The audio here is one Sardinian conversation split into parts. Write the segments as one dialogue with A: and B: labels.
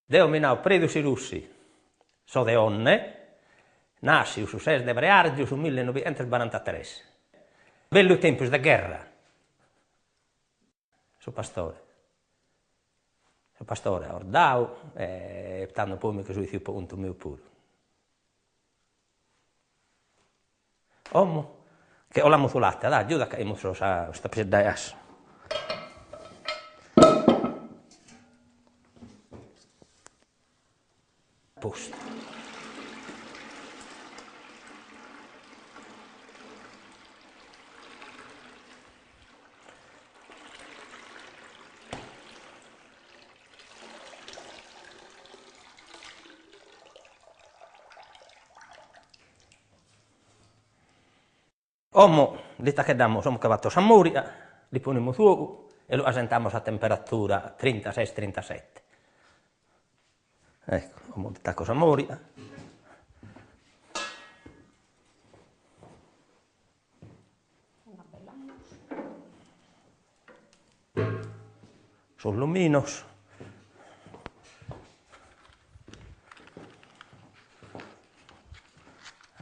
A: Deo mi nau Predu Sirussi, so de Onne, nàsciu su ses de freàrgiu su millenoighentusbarantatres. Bellu tempus de gherra. Su pastore. Su pastore 'ordau e tando poi mi che so 'essiu po contu meu puru. Como che 'olamus su latte, dai, giuda ca 'imus sa custa pisedda 'e 'assu. Postu. Como li tacheddamus, como che fatto sa mùria, li ponimus su ogu e lu asentamus a temperatura trintases trintasette. Ecco, como li taco sa mùria.
B: Una bella musca.
A: Sos luminos.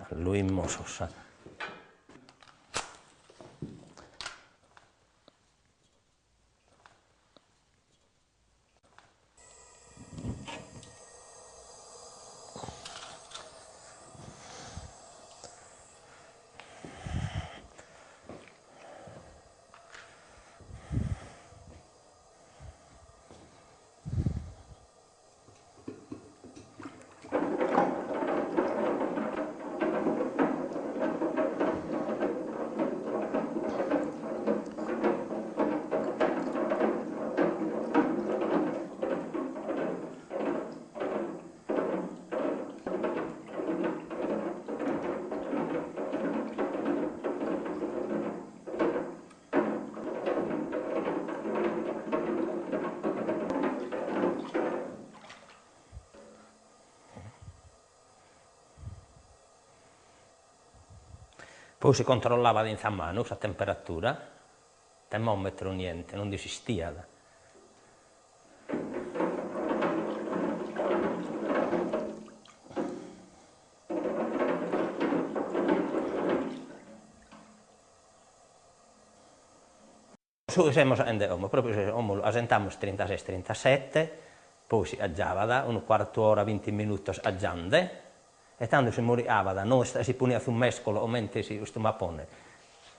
A: Alluimos sa. Poi si controllavat in sa manu sa temperatura, termometro niente, non nd'esistiat. Su chi semus 'aende como, propriu si como lu asentamus trintases trintasette, poi si agiabat unu cuartu ora binti minutos agiande, e tando si muriabat, no si poniat su mescolo comente si costumat ponner,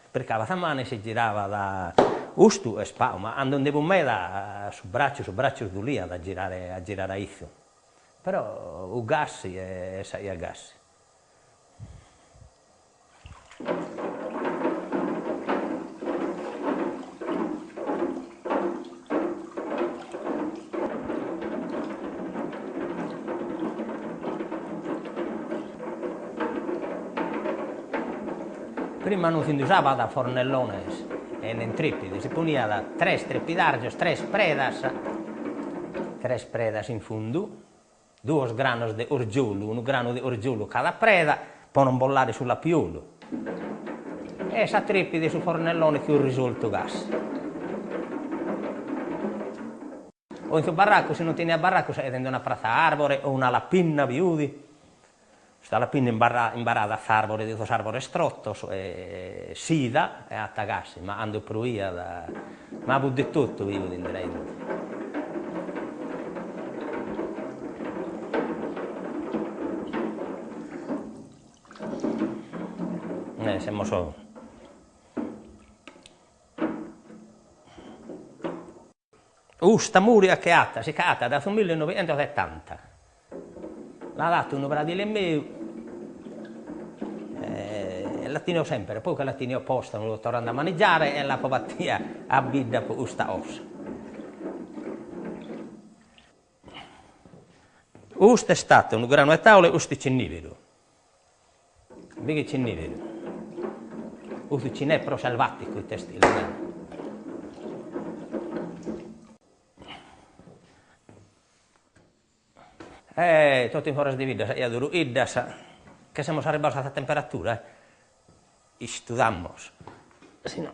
A: pricabat sa manu e si girabat, custu est pagu, ma cando nde fut meda su bracciu su bracciu doliat a girare a girare aizu, però 'ut gasi e s'aiat gasi. Prima non si nd'usabat fornellones e nen tripide, si poniat tres trepidàrgios, tres predas, tres predas in fundu Duos granos de orgiolu, unu granu de orgiolu cada preda, po non bollare su lapiolu. E sa tripide 'e su fornellone fiat risoltu gasi. O in su barracu, si non teniat barracu s'aiat in una pratza arbore o una lapinna bi 'udi. Custa lapinna imbarada a s'arbore de sos arbores trotos e sida e ata gasi, ma cando proiat, ma fut de totu bi fut intrende. Eh semus Custa mùria che 'ata, si ch'at dae su millenoighentosetanta. L'at 'atu unu pradile meu e la tenio semper, poi che la tenio posta, non l'ho torrada a manigiare e l'apo batia a bidda po custa cosa. Custu est statu unu granu 'e tàula e custu cinnibiru. Bi chi cinnibiru. Custu cinepro selvaticu it'est lu nant. E totu in foras de bidda s'aiat unu 'iddas che semus arribbados a sa temperatura eh. Istudamos. Si no.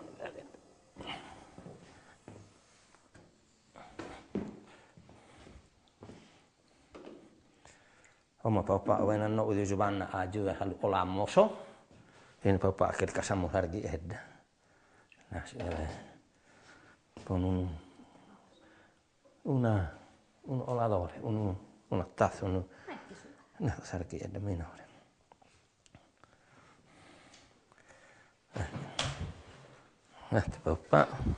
A: Como pagu pagu bene a nou de Giuanna agiudat a lu 'olamos, bene pagu pagu che li cassamos s'arghiedda, cun unu una unu 'oladore, unu una tazza, unu s'arghiedda minore. Pagu pagu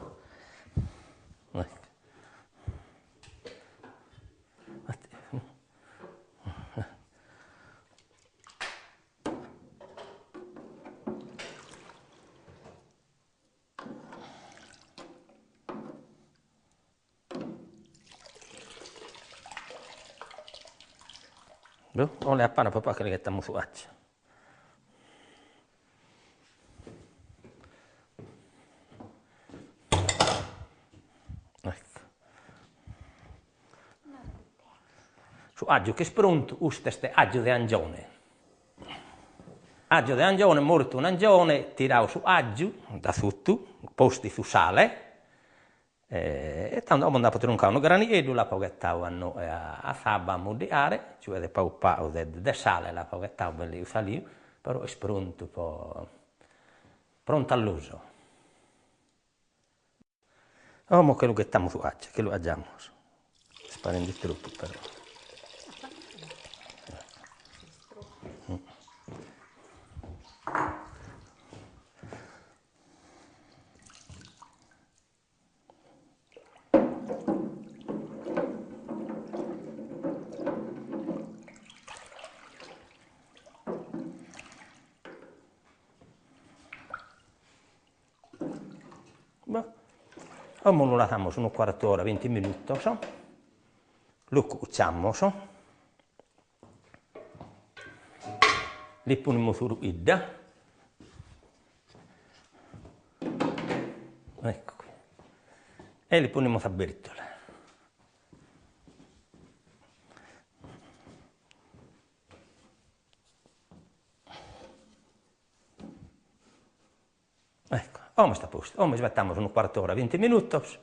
A: Ole a pane pagu pagu che li ghettamus su àgiu. Ecco. Su àgiu ch'est prontu, custu est àgiu de angione. Àgiu de angione, mortu un'angione, tirau su àgiu da sutu, postu su sale, e tando como nd'apo truncau unu granigheddu, l'apo ghetau a no a s'abba a muddiare, nci 'olet pagu pagu de de sale, l'apo ghetau bellu saliu, però est prontu po pronto all'uso. Como che lu ghetamus su àgiu, che lu agiamus, est parendi tropu però. Como lu lassamus unu cuartu ora, binti minutos, lu cuciamus, li ponimus ruidda Ecco qui. E li ponimus sa bertula. Ecco, como est a postu, como ispettamus unu cuartu ora, binti minutos.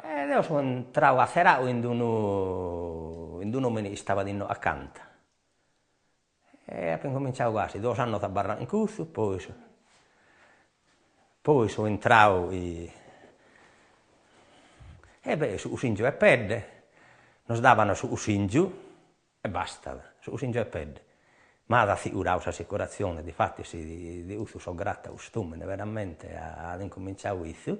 A: E deo so intrau a tzeracu in d'unu in d'un'omini chi istabat innoe acanta e apo incominciau gasi, duos annos abarrau in cussu, poi poi so intrau e beh su cussingiu 'e pedde, nos daban su cussingiu E bastat, su cussingiu 'e pedde. M'at assicurau s'assicuratzione, difatis de cussu so gratu a cust'omine, veramente at incominciau issu,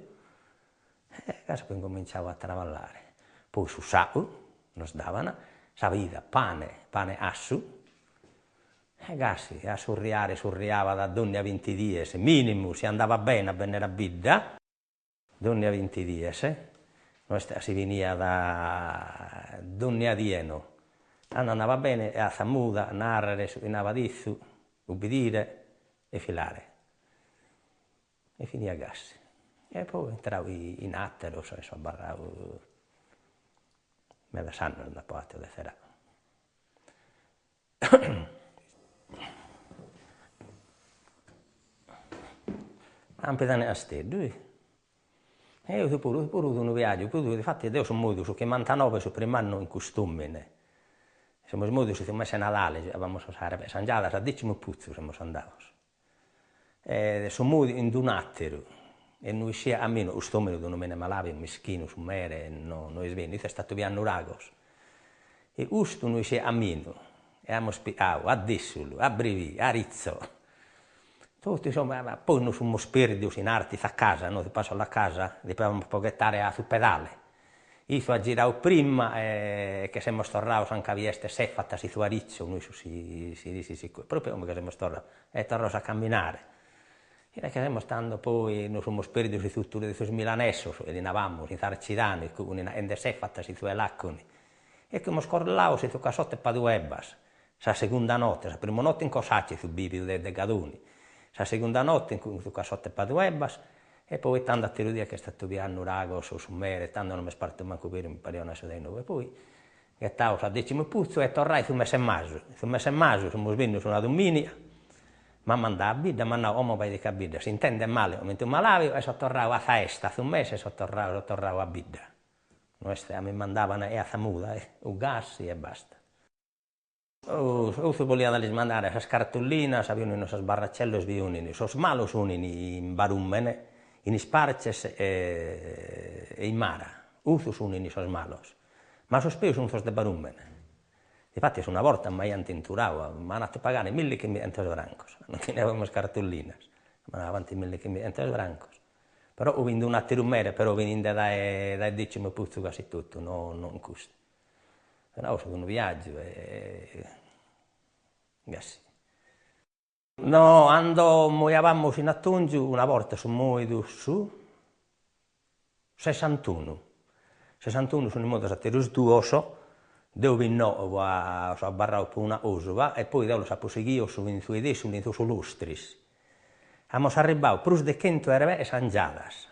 A: e gasi apo incominciau a traballare. Poi su sacu nos daban, sa vida, pane, pane assu, e gasi, a surriare surriabat dònnia binti dies, minimu, si andabat bene a bennere a bidda, Dònnia binti dies, no est si beniat dònnia die no. Tando andabat bene e a sa muda, nàrrere su chi nabat issu, ubbidire e filare. E finiat gasi. E poi intrau in àteros e so abarrau medas annos nd'apo fatu de tzeracu. Campidanu 'e Casteddu, ih. E fut puru, puru unu viaggiu, puru, difatti deo so mòidu su chimbantanoe su prim'annu in cust'omine, semus mòidos su mese 'e Nadale, giuabamus sas angiadas a Decimoputzu semus andados E so mòidu in d'un'àteru e no iscia caminu, cust'òmine fut un'òmine malàbiu, mischinu, su mere no no est benniu, isse est istadu a Nuragos. E custu no isciat caminu e amus picau a Dèsulu, a Bribì, a Aritzo, totu insomma, ma poi nos semus pèrdios in arti sa casa, no, passo alla casa, depiamus po ghetare a su pedale Issu at girau prima e che semus torraus anca bi est Sèfatas in su Aritzo, no isciu si si si si propriu como che semus torraus, e torraus a camminare. E che semus tando poi nos semus perdios in su tulu de sos milanesos, e li nabamus, in Sarcidanu, in de Sèfatas in su 'e Làconi. E che semus colaos in su casotto 'e Paduebas, sa segunda notte, sa primu notte in Cosacci, in su biviu de de Gadoni, sa segunda notte in su casotto 'e Paduebas, E poi tando ateru die ch'est atobiadu a Nuragos su mere, tando non m'est partu mancu beru, mi pariat una de nou. E poi ghetaus a Decimoputzu e torrai su mese 'e maju, su mese 'e maju semus bennius una dominica. M'at mandau a bidda, m'at nau, como baediche a bidda, s'intendet male comente unu malàviu e so torrau a sa 'esta, a su mese so torrau, so torrau a bidda. No est a mi mandaban e a sa muda, u gasi e basta. Cussu boliat a lis mandare sas cartollinas, bi 'unin sos barracellos bi 'unin, sos malos 'unin in Barùmene, in Isparces e in Mara, cussos 'unin sos malos, ma sos peus sun sos de Barùmene. Difatis una borta m'aiant inturau, m'an 'atu pagare millichimbichentos francos, non teniamus cartollinas, m'an 'atu millichimbichentos francos, però 'ut in un'ateru mere, però beninde dae dae Decimoputzu casi totu, no non custu. Però fut unu viaggiu e gasi. No, ando moiabamus in atungiu una borta su moidu su sessantunu, sessantunu sun mortos ateros duos, deo fio no so abarrau po una 'osuba e poi deo los apo sighios in su 'e Dessulu in sos Lustris. Amus arribbau prus de chentu 'erbees angiadas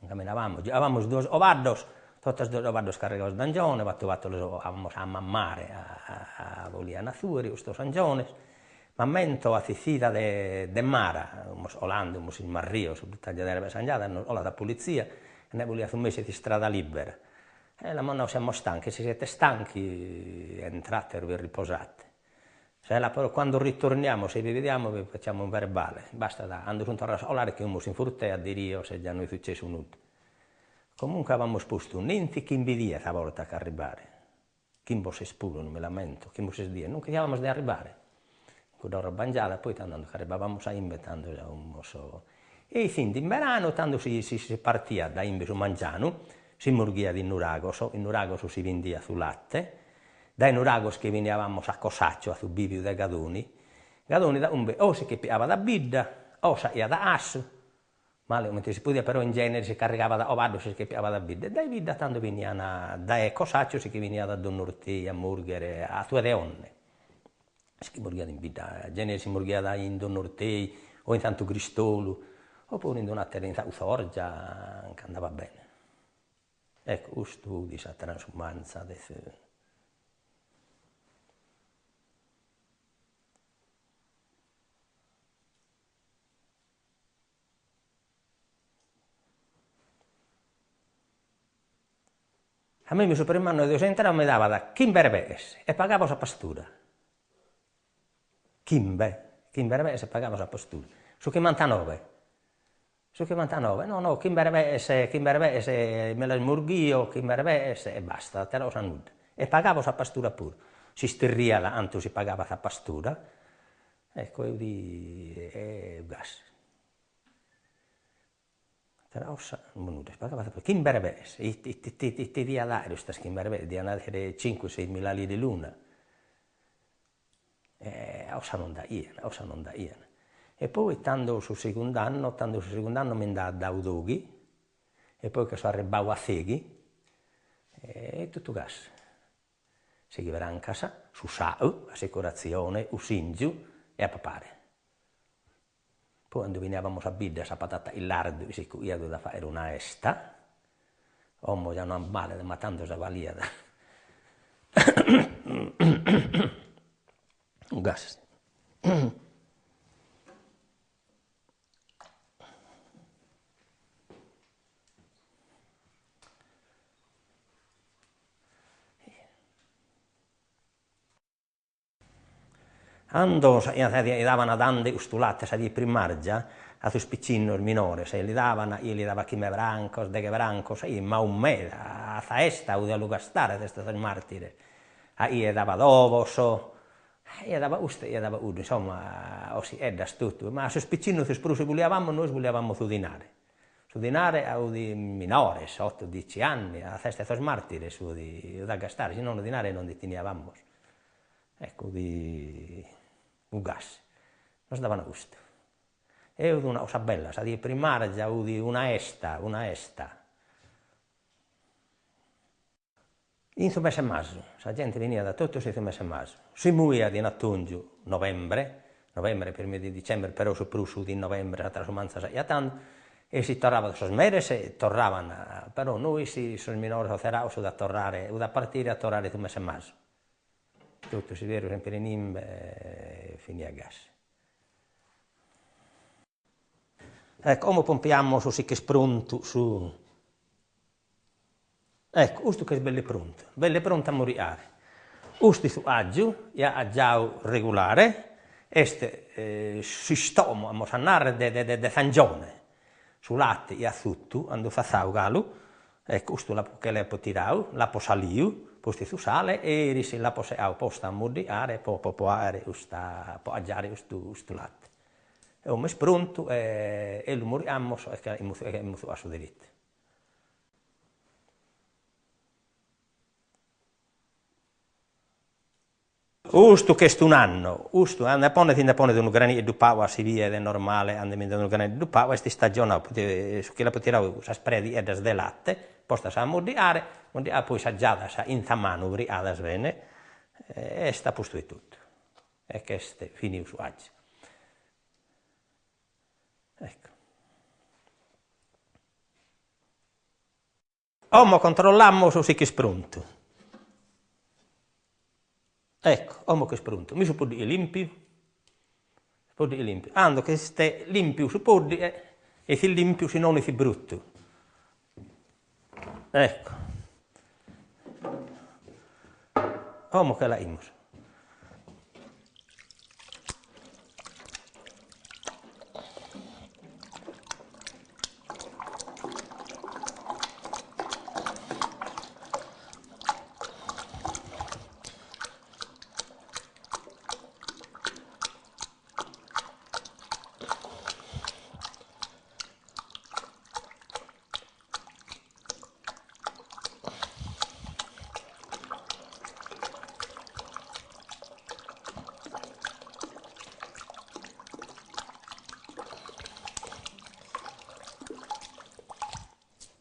A: Caminabamus, giuabamus duos cobaddos, totos duos cobaddos carrigados de angiones, fatu fatu los 'ogabamus a mammare a bolian a suere custos angiones, m'ammento a s'essida de de Mara, 'umus 'olande, 'umus ismarrios, su tagliu de 'erbees angiadas, nos 'olat sa polizia e nde boliat su mese de istrada libera, e l'amus nau siamo stanchi, se siete stanchi entrate e vi riposate Sela però quando ritorniamo se vi vediamo vi facciamo un verbale, bastat, cando sunt torrados a 'olare che 'umus in Furtei a Dirios e già no est successu nudda. Comunque abamus postu nenzi chimbe dies a borta a ch'arribare, chimbe o ses puru, non mi l'ammento, chimbe o ses dies, non cheriamus de arribare, cudda roba angiada, poi tando cando ch'arribabamus a imbe tando già 'umus E quindi in beranu tando si si partiat dae imbe su mangianu, si murghiat in Nuragos, in Nuragos si bendiat su latte, Dae Nuragos che beniabamus a Cosaccio a su biviu de Gadoni, Gadoni da umbe o si che piabat a bidda o s'aiat a assu, male comente si podiat però in genere si carrigabat a cobaddu si che piabat a bidda e dae bidda tando benian dae Cosaccio si che beniat a Donortei a murghere a su 'e Onne, si che murghiat in bidda, in genere si murghiat in Donortei o in Santu Cristolu oppuru in un'atera in sa Cussorgia, andabat bene. Ecco, custu fut sa transumanza de su. A mimi su primu annu chi so intrau mi dabat chimbe erbees e pagabo sa pastura. Chimbe, chimbe erbees e pagabo sa pastura. Su chimbantanoe Su chimbantanoe, no no, chimbe erbees, chimbe erbees mi las murghio, chimbe erbees e basta, atera cosa nudda. E pagabo sa pastura puru, s'isterriat cantu si pagabat sa pastura, ecco e 'ut gasi. Atera cosa nudda, si pagabat sa chimbe erbees, ite ite ite diat aere custas chimbe erbees, dian esser cincu seimila lire l'una E ossa non daian, ossa non daian. E poi tando su segundu annu, tando su segundu annu mi nd'at dau doghi, e poi che so arribbau a seghi, e totu gasi. Seghi francas, su sau, assicuratzione, u singiu e a papare. Poi cando beniabamus a bidda sa patata in lardu si coiat a fagher una 'esta, como già non balet ma tando già baliat gasi Cando li daban dande custu latte sa die primargia a sos piccinnos minores e li daban, chie li dabat chimbe francos, deghe francos, e mau meda, a sa 'esta 'ut a lu gastare sa 'esta 'e sos martires, a chie dabat ovos, a chie dabat custu e chie dabat cuddu, insomma, cosigheddas totu, ma a sos piccinnos sos prus chi boliabamus nois boliabamus su dinare, su dinare 'ut minores, otto dieci anni, a sa 'esta 'e sos martires 'ut a gastare, si nono dinare non nde teniabamus Ecco, 'ut gasi, nos daban custu. E 'ut una cosa bella, sa die primargia 'ut una 'esta, una 'esta. In su mese 'e maju, sa gente beniat totus in su mese 'e maju. Si muiat in atungiu, novembre, novembre, primi di dicembre, però su prus 'ut in novembre, sa trasumanza s'aiat tando, e si torrabat, sos meres torraban, però nois sos minores o tzeracos 'ut a torrare, 'ut a partire a torrare in su mese 'e maju. Totu s'ierru sempre in imbe e finiat gasi. Ecco, como pompiamus si ch'est prontu su Ecco, custu ch'est bell'e prontu, bell'e prontu a muriare. Custu su àgiu, ja agiau regulare, est s'istomo, amus a narrer, de de de s'angione. Su late ja assutu, andu fatzau galu, ecco, custu l'apo che l'apo tirau, l'apo saliu, postu su sale e eris l'apo seau posta a muddiare po po aere custa, po agiare custu custu late. E como est prontu e lu muriamus e che aimus a su deretu. Custu ch'est un'annu, custu a nde ponet nde ponet unu granieddu pagu a si biet normale a nde mintet unu granieddu pagu, est istagionadu, poite su chi l'apo tiradu sas predieddas de latte, postas a ammoddiare, ammoddiadas poi sagiadas in sa manu friadas bene, e est a postu 'e totu, e ch'est finiu su 'agiu. Ecco. Como controllamus si ch'est prontu. Ecco, como ch'est prontu. Mi su poddighe limpiu, poddighe limpiu. Cando ch'est limpiu su poddighe, est limpiu si nono est bruttu. Ecco. Como che l'aimus.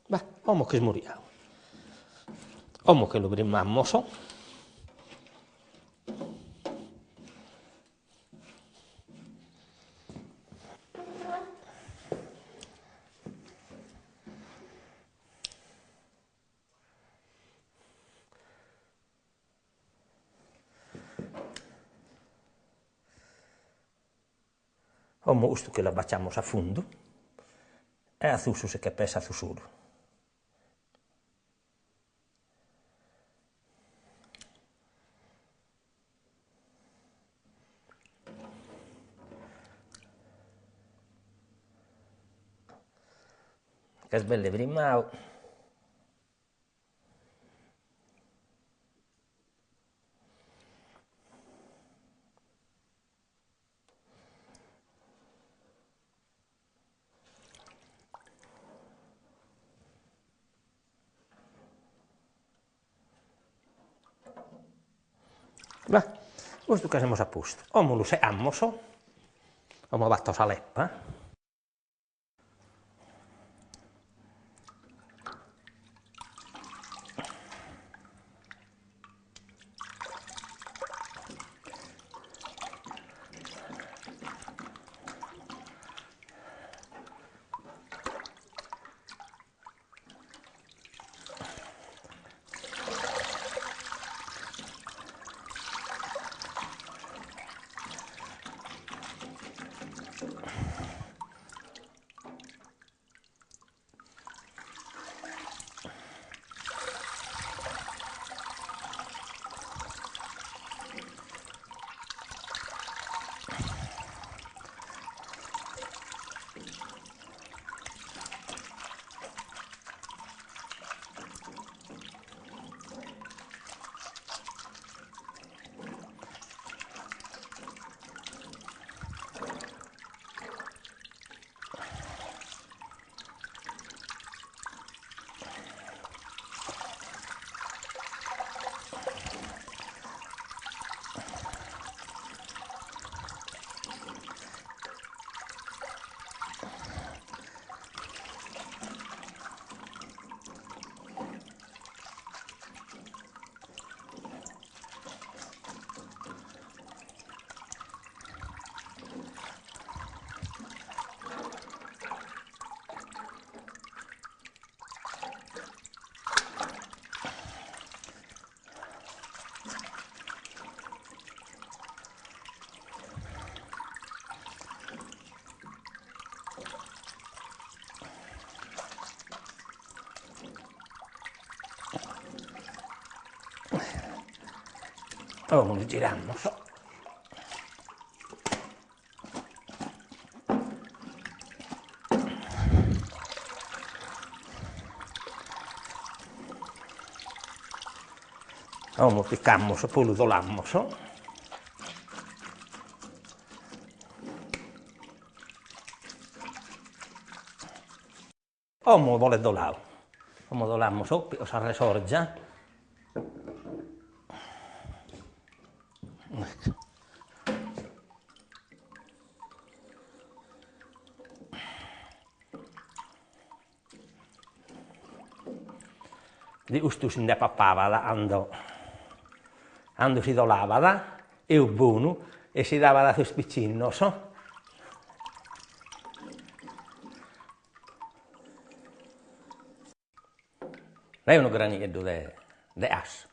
A: Beh, como ch'est muriau. Como che lu frimmamos. Como custu che l'abaciamus a fundu e a susu si che pesat su solu. Ch'est belle frimmau. Beh, custu che semus a postu. Como lu seamus, como fatto sa leppa. Como lu giramus. Como picamus, poi lu dolamus. Como bolet dolau, como dolamus o sa resòrgia De custu si nde papabat cando cando si dolabat, e 'ut bonu, e si dabat a sos picinnos. E unu granigheddu de de 'asu.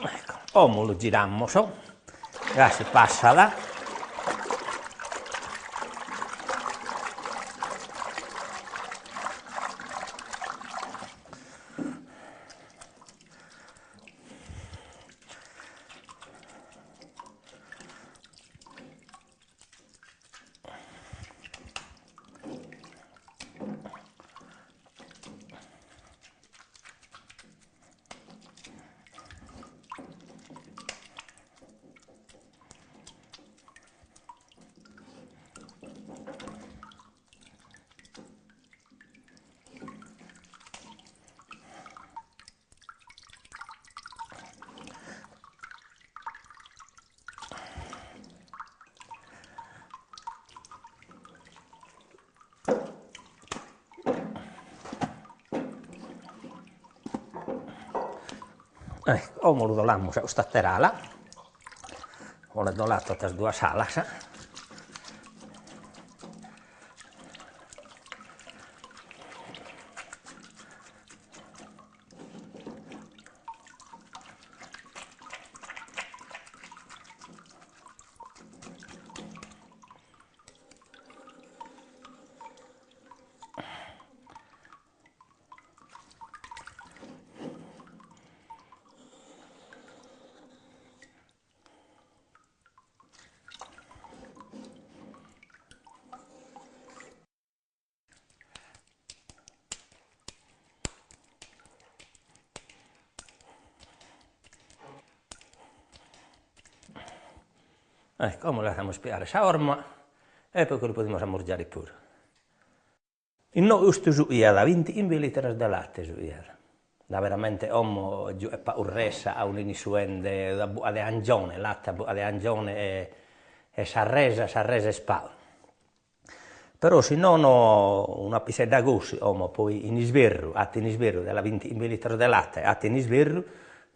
A: Ecco, como lu giramus, gasi passat. Como lu dolamus a cust'atera ala, bolet dolà totas duas alas. Ecco, como lassamus pigare sa 'orma e poi che lu podimus ammurgiare puru. Innoe custu giughiat bintichimbe litros de latte giughiat, da veramente como giughet pagu resa a unu 'enit suende a buca de angione, latte a buca de angione e e sa resa sa resa est pagu. Però si nono una pisedda gosi como poi in isberru, 'atta in isberru de bintichimbe litros de latte 'atta in isberru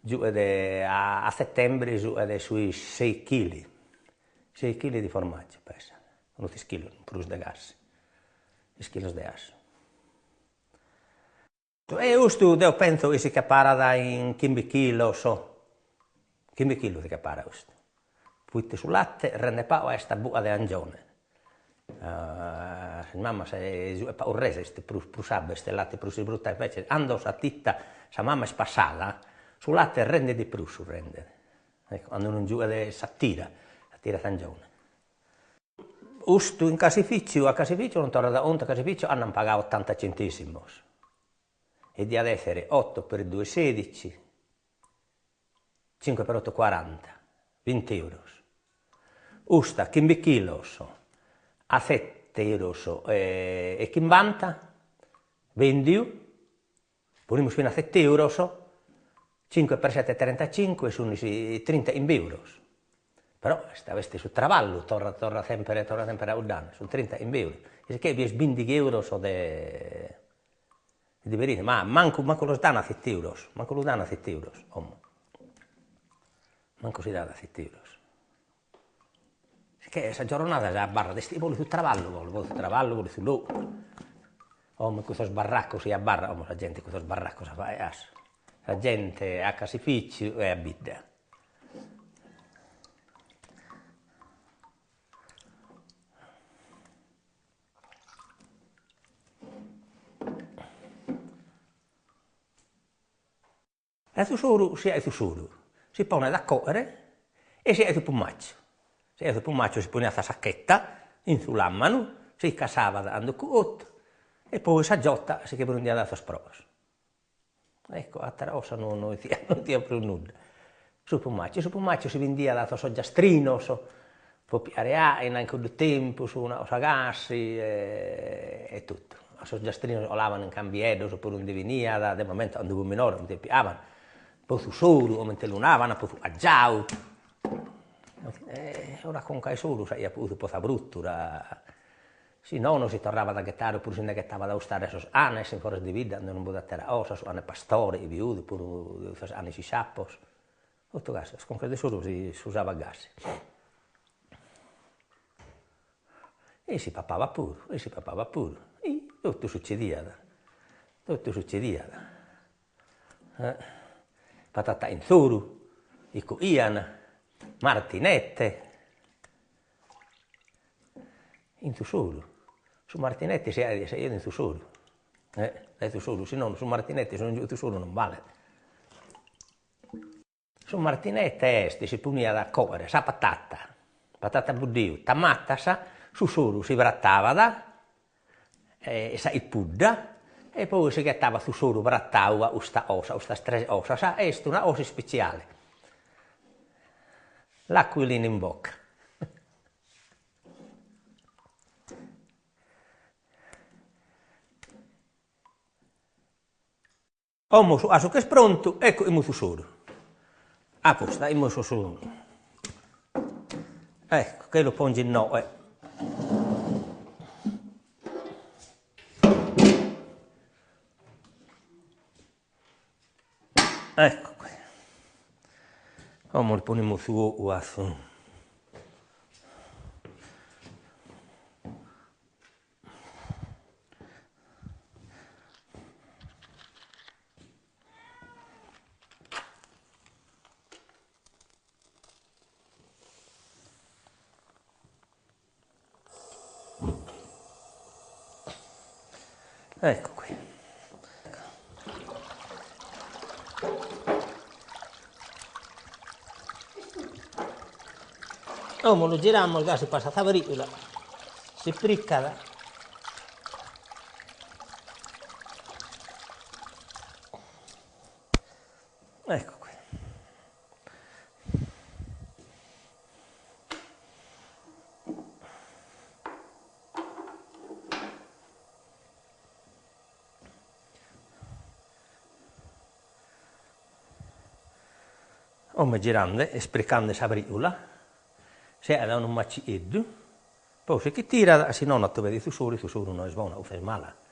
A: giughet a settembre giughet sui sei chili, sei chili di formaggio pesat, unu tres chilos in prus de gasi. Is chilos de 'asu. E custu deo pentzo chi si che parat in chimbe chilos, chimbe chilos si che parat custu, poite su latte rendet pagu ca est a buca de angione, sas mamas giughet pagu resa, est prus prus abba, est latte prus isbrutadu, invece cando sa tita sa mama est passada, su latte rendet de prus rendet, ecco, cando non giughet sa tira, sa tira s'angione. Custu in casificiu, a casificiu non torrat contu, a casificiu ant pagadu otanta centesimos e diat essere otto per due sedici, cinque per otto quaranta, binti euros. Custa chimbe chilos a sette euros e chimbanta, bendiu, ponimus fina a sette euros, cinque per sette trentacinque, sunt trinta e chimbe euros. Però est est su traballu, torrat torrat sempre torrat sempre a cudd'annu, sunt trinta e chimbe euros, sicchè bi est bindighi euros de de perina, ma mancu mancu los dan a sette euros, mancu lu dan a sette euros como. Mancu si dat tzitidos. Sicchè sa giorronada già abarrat, est bolit su traballu bolit, bolit su traballu, bolit su logu. Como custos barracos si abarrat, como sa genti custos barracos a fai as. Sa gente a casificiu e a bidda. E su soru si 'ai su soru, si ponet a coere e si 'ai su pumacciu, si 'ai su pumacciu si poniat sa sacchetta in su lammanu, si cassabat cando cottu e poi sa giotta si che prendiat a sos proos. Ecco, attera cosa no no no 'idia prus nudda. Su pumacciu, su pumacciu si bendiat a sos ogiastrinos po piare aina in cuddu tempus, una cosa gasi e totu. A sos ogiastrinos 'olaban in cambieddos puru ndi beniat, deo m'ammento cando fui minore comente piaban, po su soru comente lu naban, po su 'agiau, una conca 'e soru s'aiat puru po sa fruttura, si nono si torrabat a ghetare opuru si nde ghetabat a 'ustare sos 'anes in foras de bidda cando non b'at atera cosa, su 'ane pastore chi bi 'ut puru sos 'anes isciapos, totu gasi, sas concas de soru si usabat gasi. E si papabat puru, e si papabat puru, totu sucediat, totu sucediat. Patata in soru, si coian, martinete, in su soru, su martinete si 'aiat in su soru, dae su soru, si nono su martinete si non giughet su soru non balet. Su martinete est, si poniat a coere sa patata, patata a buddiu, tamatas, su soru si pratabat e sa 'ipudda e poi si ghettabat su soru pratau a custa cosa, custas tres cosas, est una cosa ispetziale, l'aquilina in bocca. Como su 'asu ch'est prontu e coimus su soru. A custa 'imus su ecco che lu pongio innoe. Ecco qui. Como li ponimus su 'ou a su Ecco qui. Como lu giramus gasi passat sa frìula, si fricat. Ecco qui. Como girande e ispricande sa frìula, si 'aiat unu macieddu, poi si che tirat, si nono atobiat su soru e su soru no est bona, cussa est mala.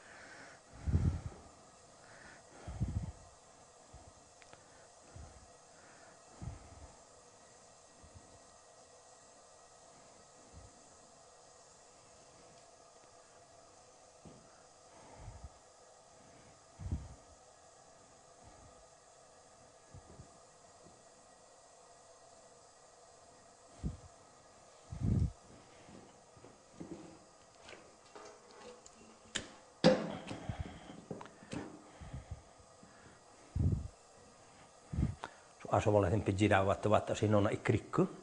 A: Su 'asu bolet sempri girau fatu fatu si nono est criccu.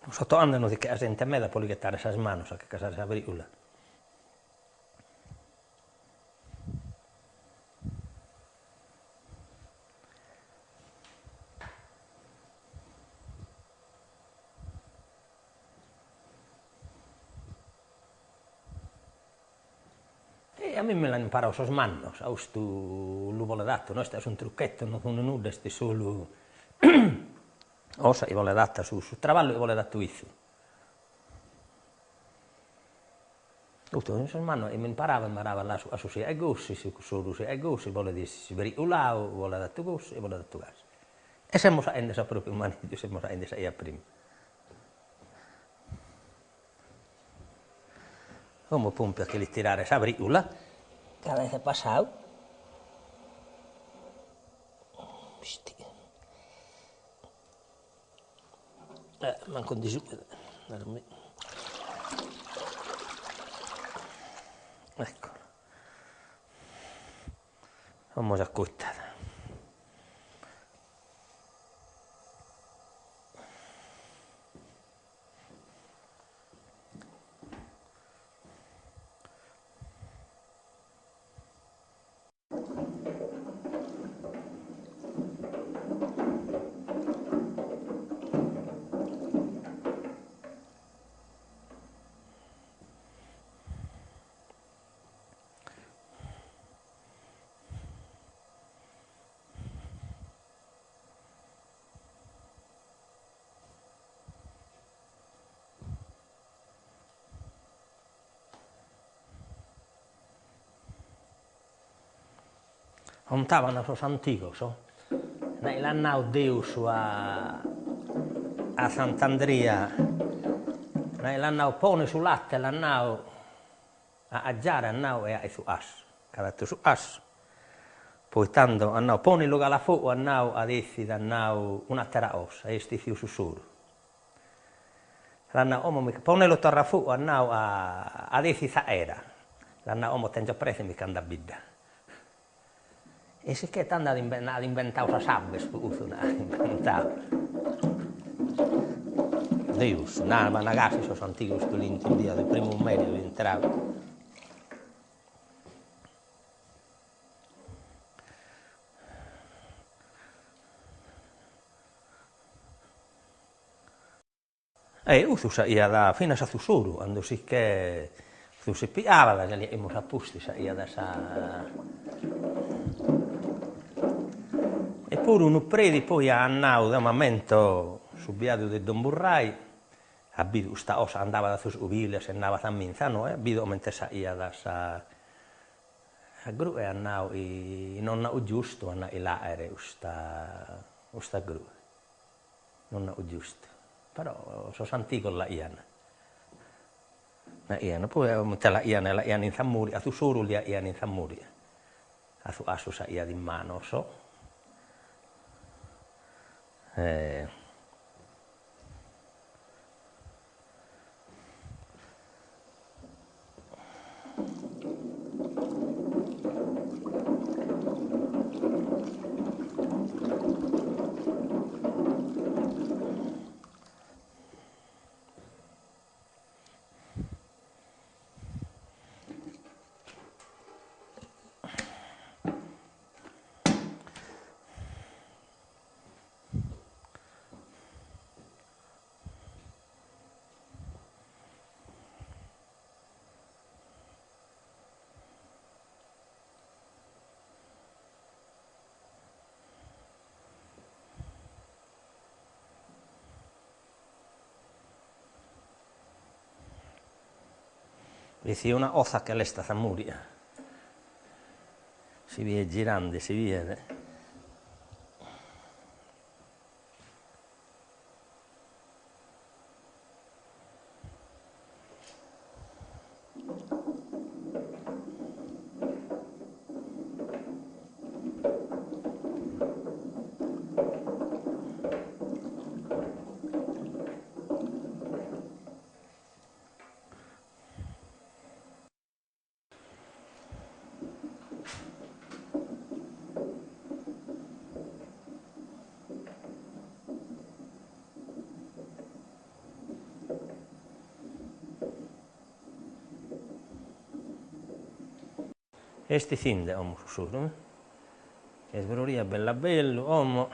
A: S'otoandanu si che at zente meda po li ghetare sas manos a che cassare sa brìula. E a mimmi mi l'an imparau sos mannos, a custu lu bolet 'atu, no est un trucchetto, no unu nudda, est solu 'osa chi bolet 'ata, su su traballu chi bolet 'atu issu. Custu sos mannos chi m'imparaban mi naraban là su su siat gosi, su cussoru siat gosi, bolet isbriulau, bolet 'atu gosi e bolet 'atu gasi. E semus 'aende sa propriu manigiu, semus 'aende sa 'ia prima. Como pompiu a che li tirare sa brìula, ca at esser passau. Mancu ndi suet, ecco, como s'acuitat. Contaban sos antigos, l'at nau Deus a a Sant'Andria, l'at nau pone su latte, l'at nau a aggiare at nau e 'ae su 'asu, ch'at 'atu su 'asu, poi tando at nau ponilu galu a fogu at nau at essidu at nau un'atera 'osa e est essidu su soru. L'at nau como mi ponelu torra a fogu at nau at essidu s'aera, l'at nau como tengio presse mi ch'ando a bidda. E sicchè tando at at inventau sas abes po cussu at inventau. Deus, naban gasi sos antigos chi l'intendiat su primu mere chi intrau. E cussu s'aiat finas a su soru, cando si che su si piabat, già li 'aimus a pustis s'aiat sa E puru unu predi poi at nau, deo m'ammento su biadu de Don Burrai, at bidu custa 'osa andabat a sos cubiles e andabat a minza no e at bidu comente s'aiat sa sa grue e at nau chi non 'ut giustu a nai l'aere custa custa grue Non 'ut giustu, però sos antigos l'aian, l'aian, poi comente l'aian, l'aian in sa muria, a su soru li 'aian in sa muria, a su 'asu s'aiat in manos e Bi una 'oza che l'est sa muria, si biet girande, si biet. Est issinde como su suru, est froriu bellu a bellu, como.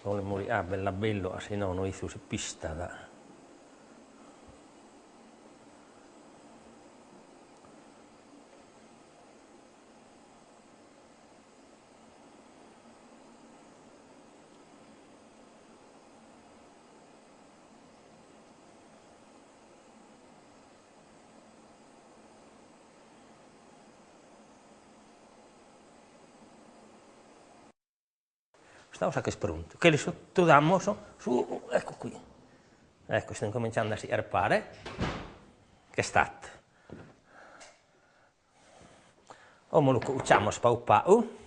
A: Bolet muriare bellu a bellu, a si nono issu si pistat. Custa cosa ch'est prontu, che li tudamos su, ecco qui, ecco est incominciande a si arpare, ch'est attu. Como lu cuciamos pagu pagu.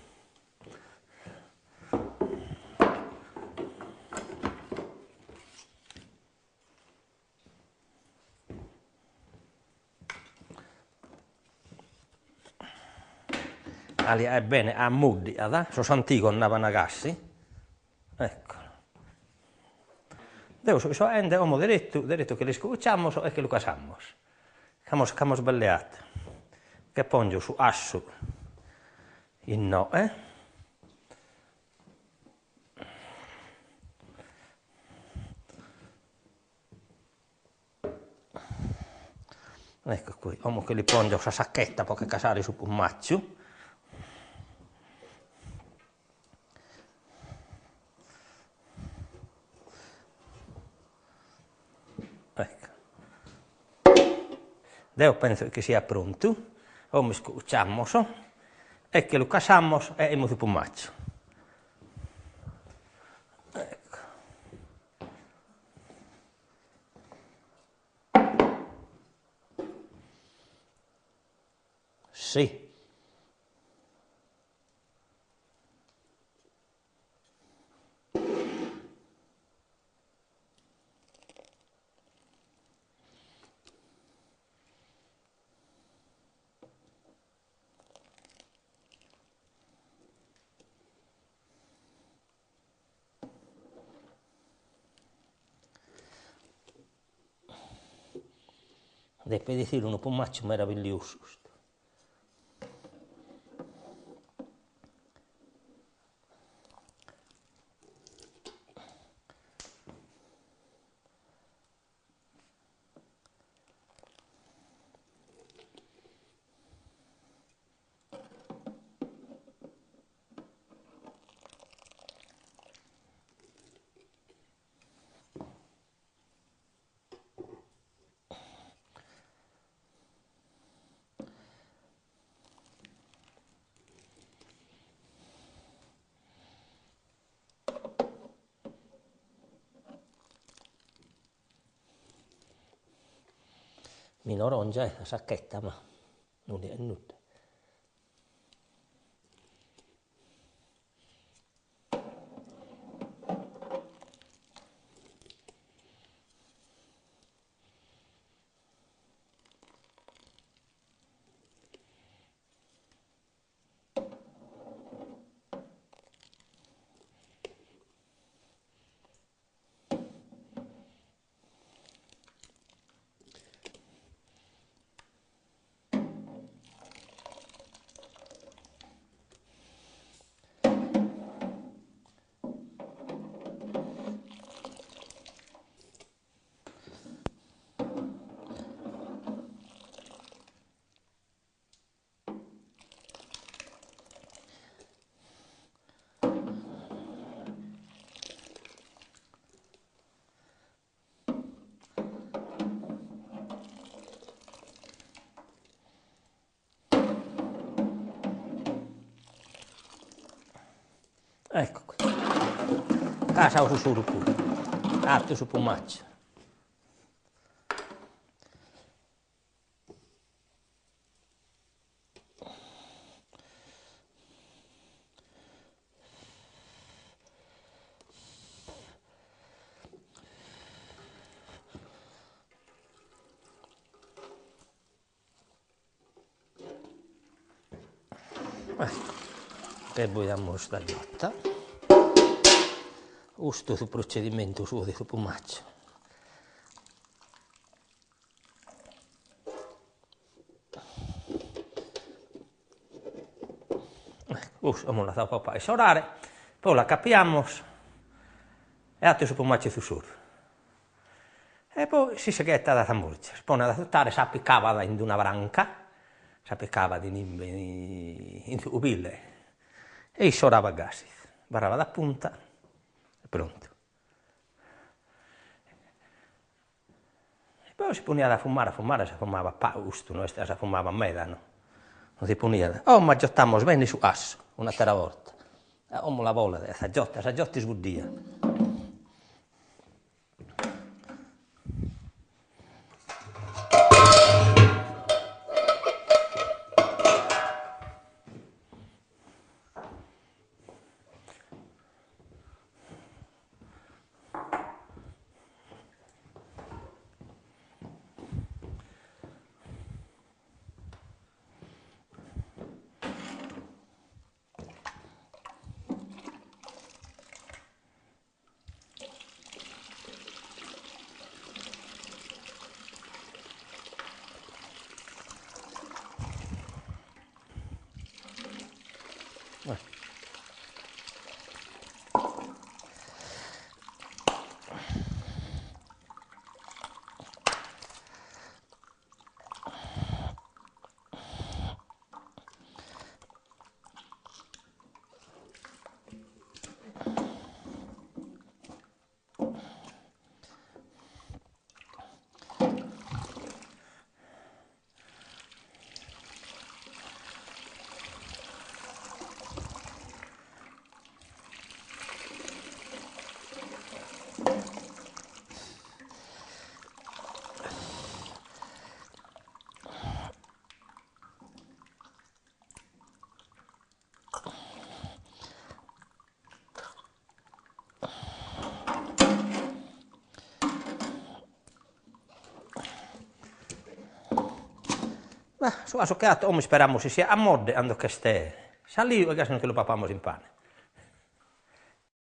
A: Alia est bene ammoddiada, sos antigos naban gasi, ecco. Deo so faende como deretu deretu che l'iscuciamos e che lu casamos, ch'amos ch'amos belle atu, che pongio su 'assu innoe. Ecco qui, como che li pongio sa sacchetta po che casare su pumacciu. Ecco. Deo penso chi siat prontu, como iscuciamos e che lu casamos e 'aimus su pumacciu. Ecco. Si. Depet essire unu pumacciu meravilliosu custu. Minorongia sa sacchetta ma non est nudda. Ecco qui. Casau su suru puru. Atu su pumacciu. Che boidamus sa giotta. Custu su procedimentu suo de su pumacciu. Custu amus lassadu pagu pagu issorare, poi l'acapiamus e 'atu su pumacciu 'e su surdu. E poi si si ghettat a sa murgia, si ponet a asutare, s'apicabat in d'una pranca, s'apicabat in in su cubile e issorabat gasi, abarrabat a punta e prontu. E poi si poniat a fumare, a fumare, si fumabat pagu custu, no est ca si fumabat meda no, non si poniat, como agiotamus bene su casu un'atera borta, como la bolet sa giota, sa giota est buddia. Su casu che 'ato, como isperamus chi siat a modde cando ch'est saliu e gasi nos che lu papamus in pane.